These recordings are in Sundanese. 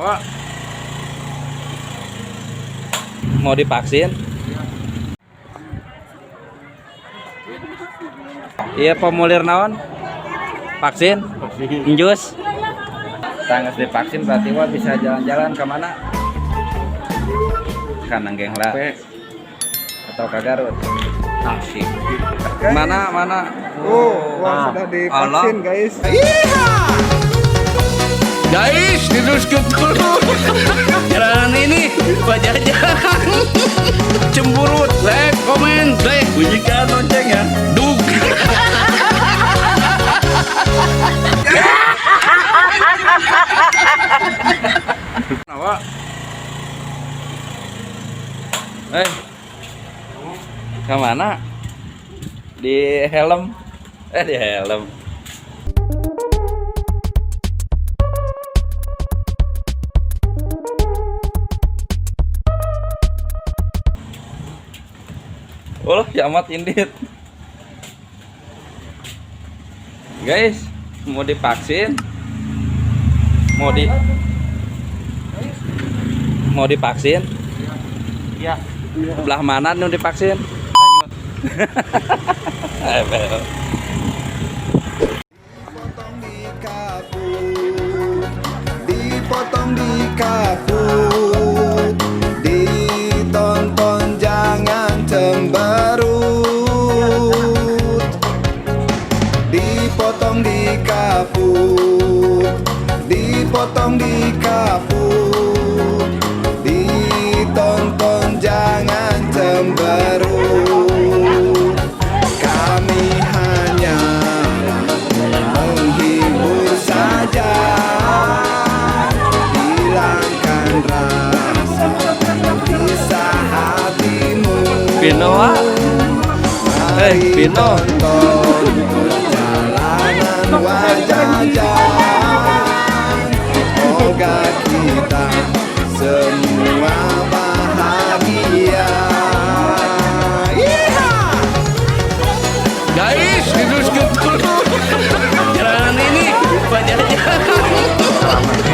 Wak. Mau divaksin? Iya, formulir naon? Vaksin? Injus? Tanggas divaksin berarti wah bisa jalan-jalan ke mana? Kananggeng lah. Atau ke Garut? Tasik. Mana mana? Oh, wah, sudah divaksin, guys. Guys, diteruskan dulu. Jalanan ini Pajajaran. Cemburut, like, komen, like, Bunyikan loncengnya. duk. Wak. Eh. Kemana? Di helm. Di helm. Oh, kiamat indit. Guys, mau divaksin? Mau divaksin? Iya. Belah mana nu divaksin? Ebel. Dipotong di kaput, dipotong di kaput, ditonton jangan cemberut. Dipotong di kaput, dipotong di kaput, ditonton jangan cemberut. Kami hanya menghibur saja, hilangkan rasa gelisah hatimu. Pino, Wak. Mari Pino. tonton perjalanan Wajajan. Moga kita semua bahagia. Yeehaw! Guys, diteruskan dulu. Jalanan ini Pajajaran.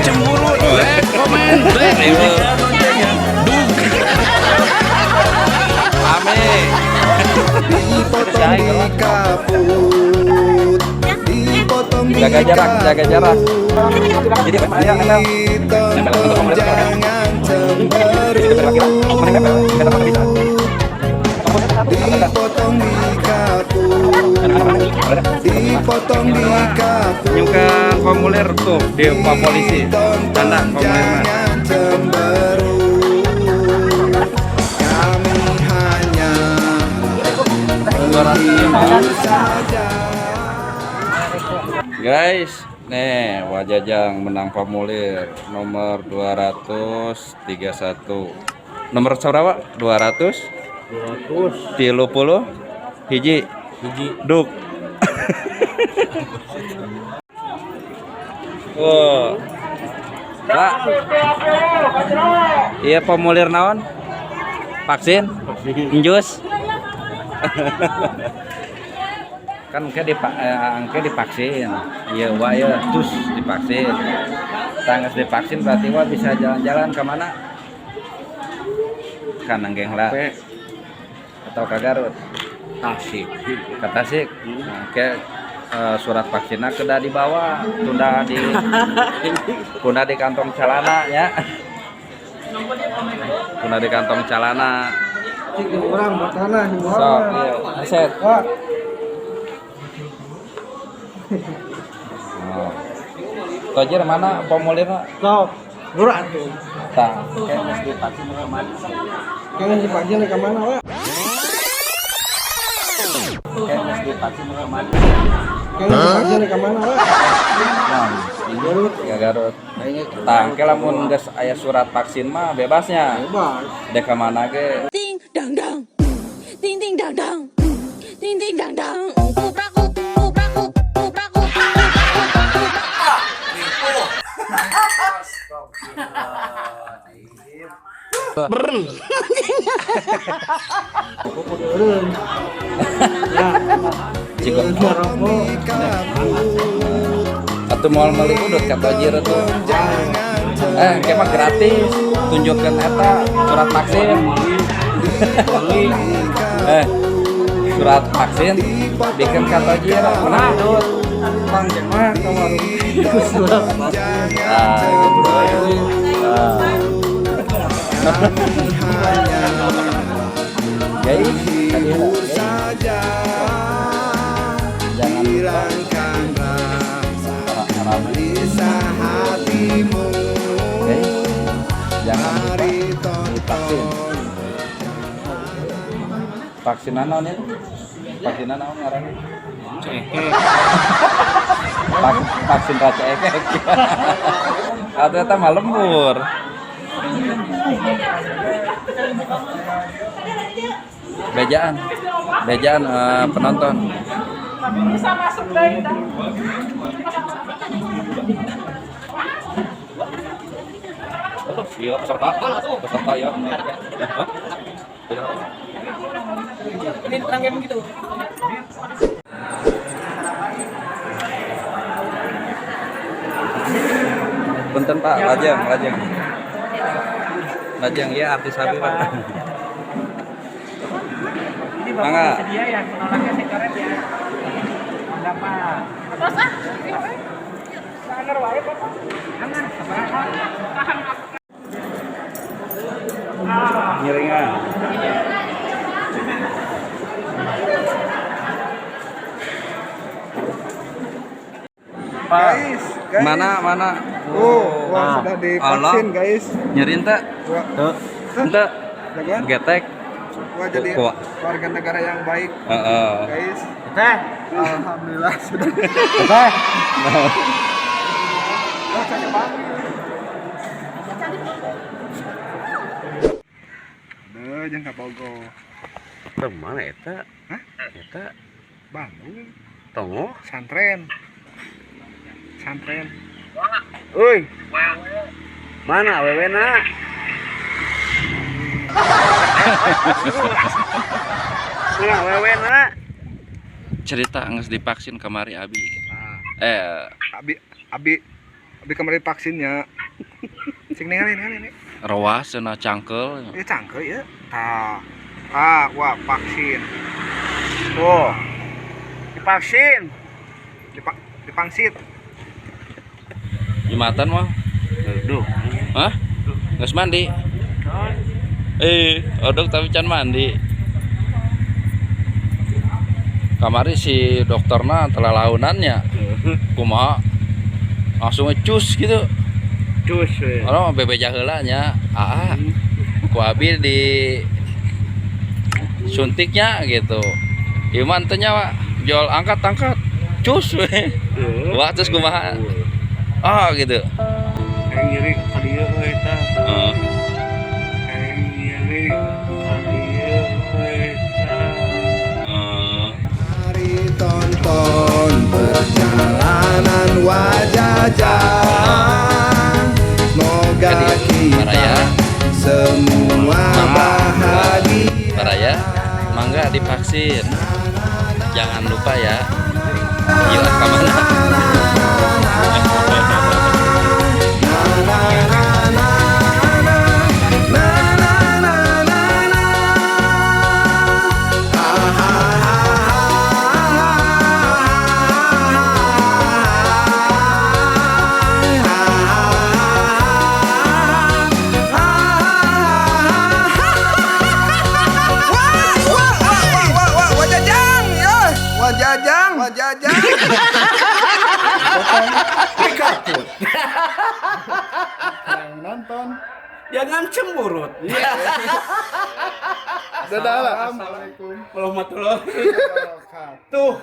Cemburut, like, komen, like, bunyikan loncengnya. Duk. Rame. Dipotong di kaput, dipotong di Jaga jarak, jaga jarak. kaput. Jadi ayo nempel. Ditonton jangan cemberut. Dipotong di kaput, dipotong di kaput. Nyukan formulir tuh di Pak Polisi. Tanda Ditonton formulirnya. jangan cemberut. Kami hanya menghibur saja. Guys, nih Wajajang menang formulir nomor 231. Nomor berapa? 200? 200 30 hiji. Hiji. Duk. Oh. Pak. Iya formulir naon? Vaksin? Injus? Kan engke engke divaksin. Iya, wah ya, terus divaksin. Tanggas divaksin berarti wah bisa jalan-jalan ke mana? Kananggeng lah. Atau ke Garut? Tasik. Ke Tasik. Nah, ke surat vaksinnya kedah dibawa, tunda di kantong celana ya. Tunda di kantong celana. Orang tanah. Sok, iya. Set. Oh. Tojir mana formulirnya? Sok, murah tuh. Tah, kayak geus divaksin ke mana? Kayaknya divaksin ke mana, Wak? Kayak geus divaksin ke mana? Kayaknya divaksin ke mana, Wak? Nah, di Garut, ya Garut. Tah, engke lamun geus aya surat vaksin mah bebasnya. Bebas. Dek ka mana ge? Ding dang dang, ding ding dang dang, ding ding dang dang. Kuprakup, kuprakup, kuprakup, kuprakup. Ciko. Atuh moal meuli udut ka tojir tuh. Jangan Engke mah gratis. Tunjukkan eta surat vaksin. Eh, surat vaksin bikin kata jir menang tuh. Bang mah ka warung surat vaksin. Ah, gitu. Ah. Guys, Menghibur guys. Saja. Jangan lupa Hilangkan rasa rame. Gelisah hatimu. Guys, jangan lupa Mari divaksin. tonton. Vaksinan naon ya? Vaksinan naon ngaranna? Vaksin raca ekek. Atau eta mah lembur. Bejaan. Bejaan penonton. Bisa masuk dari Iya, peserta. Peserta ya. Ini terangnya begitu. Punten Pak, lajeng, lajeng. Lajeng ya artis abi Pak. Ini Bapak Mangga. bersedia ya, penolaknya saya coret ya. Mangga Pak. Terus ah. Sangar wae Bapak. Jangan, sabaraha. Tahan. Ngiringan. Pak, Guys, guys. mana mana? Oh, wah, sudah divaksin, guys. Nyeri ente? Wah, Ente? jagoan. Getek. Wah, jadi Kuat. warga negara yang baik, Heeh. guys. Teh. Alhamdulillah sudah. Teh. Oh, cakep banget. Aduh, jangan ka Bogor. Teu mana eta? Hah? Eta Bandung, tongo. santren. Santren. Euy. Mana awewena? Mana awewena? Cerita geus divaksin kamari abi. Nah, Eh, abi abi abi kemarin vaksinnya. Sing ningali ningali nih. Roas cenah cangkel. Ya cangkel ya. Tah. Ah, wah vaksin. Tuh. Divaksin. Dipangsit. Jumatan mah. Aduh. Hah? Geus mandi? Eh, odok tapi can mandi. Kamari si dokterna telalaunannya. Kumaha? Langsung ngecus gitu. Cus. We. Orang mah bebeja heula nya. Aa. Ku abi di suntiknya gitu. Ieu mah teu nya, Pak. Jol angkat angkat. Cus we. Wah, terus kumaha? Ah gitu. Hayang nyeri ka dieu euy tah. Heeh. Hayang nyeri ka dieu euy tah. Heeh. Mari tonton perjalanan Wajajang. Semoga Jadi, kita Baraya. semua bahagia. Baraya, mangga divaksin. Jangan lupa ya. Gila ka mana? Na na na na na na na na na. Ha ha ha ha ha ha ha. Wah, wah, wah, wah, wah, wajajang, ya, wajajang, wajajang. Yang nonton. Jangan cemberut. Dadah. Assalamualaikum. Warahmatullahi Wabarakatuh. Tuh.